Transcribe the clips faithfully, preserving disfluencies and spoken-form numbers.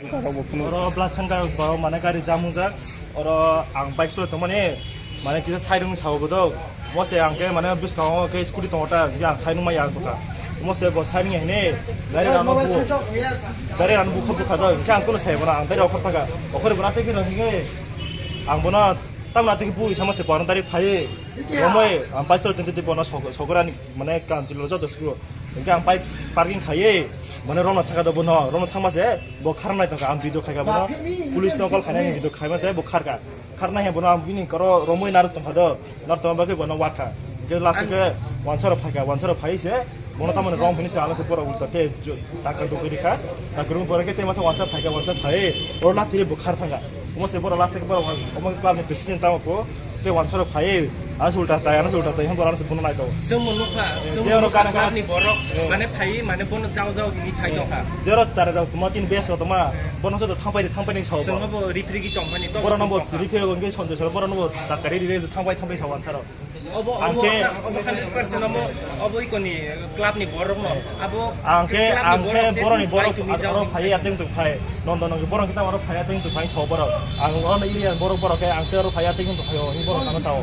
Oro Blasangkar borok mane gari jam wngjak. Oro ang bike solo tongmani mane kisa side wng sao bodo. Mose ang ke mane bwskango ke scooty tongo ta, ang side wng maya ang tongkha. Mose bo side wng hine gari rano bu, gari rano bukha bukha do. Hingke ang kono sai bono ang gari okhor thaka. Okhor bono tei khe nang hingke ang bono tamna tei bui sama se bono dari phai. Romoi ang bike solo tongte bono sogorani mane kanchilo joto sku. Hingke ang bike parking khaiye, mane romna thaka do bono, romna thangma se bo kharnai tongkha, ang video khaika bono, police no call khainai video khaima se bo kharka. Kharnai he bono ang bini koro romoi narwk tongkha do, narwk tongma bagwi bono watkha. Hingke last ke wansaro phaika, wansaro phai se bono tamoni rom hini se ano se borok ulta te taka dugwi rikha. Taka rung borok ke te masa wansa phaika, wansa phai, oro lathiri bo khar thangka. Omo se borok last ke borok omo club ni president tamo ko. Tei wansaro phai, ano se ulta chai, ano se ulta chai, hwnba ano se bono naito. Chwngbo nukha, chwngbo Jero nukha kana club ni borok, eh. Mane phai, mane bono jao jao gini sai tongkha. Jero chare rok tuma chini base rok tuma, bono se thangpai thangpai ni sao. Chwngbo bo referee ki tongmani to Bono bo tongkha. Referee ko ngi sonde soro, bono bo dakari ri thangpai thangpai sao wansaro. Obo, obo, Angke obo hundred percent obo, obo ikoni club ni borok no. Abo Angke, club ni angke borok se boroni borok bai tumi jao aro ni phai sai. Ateng tu phai. Nondo nondo borok kita aro phai ateng tu phai sao borok. Ang oro area borok borok ke angke aro phai ateng tu phai o, hing borok ano sao.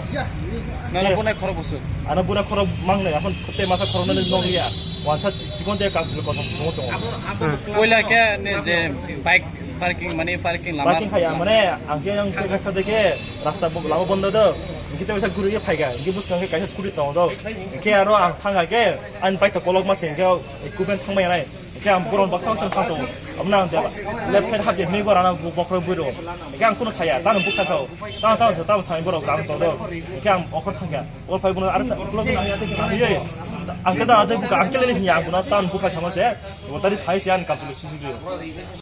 Nana Eh. Bunai khoro busuk. Ano buna khoro mang nai, akhon te masa khoro nani nong ya. Wansa chi-, chikon te kang chilo kosong chungo tongo. Abo, abo Hmm. club Oila no. Ke ne je bike parking mane parking lama. Parking khaya, mane angke yang te kasa de ke rasta bo-, lama bondo do. Angke te bisa guru ye phai ga. Angke bus angke kaisa scooty tongo do. Angke aro ang thang ga ke an bike to kolok ma se angke equipment thang mai nai. Hingke ang borok baksa baksa thang tongo. Aboni ang left side hapjak hinwi borok ano bokhorok bui rwo. Hingke ang kunu saya, tamo bukha sao. Tamo, tamo, tamo sai borok tamo todo. Hingke ang okhor thangkha. Okhor phai bono arokta ulo bono ang yate khe nangwi. Ang khe da ate bukha, ang khe lele hinya ang bono tamo bukha sama se. Bo tari phai se ang kapsulu sisi.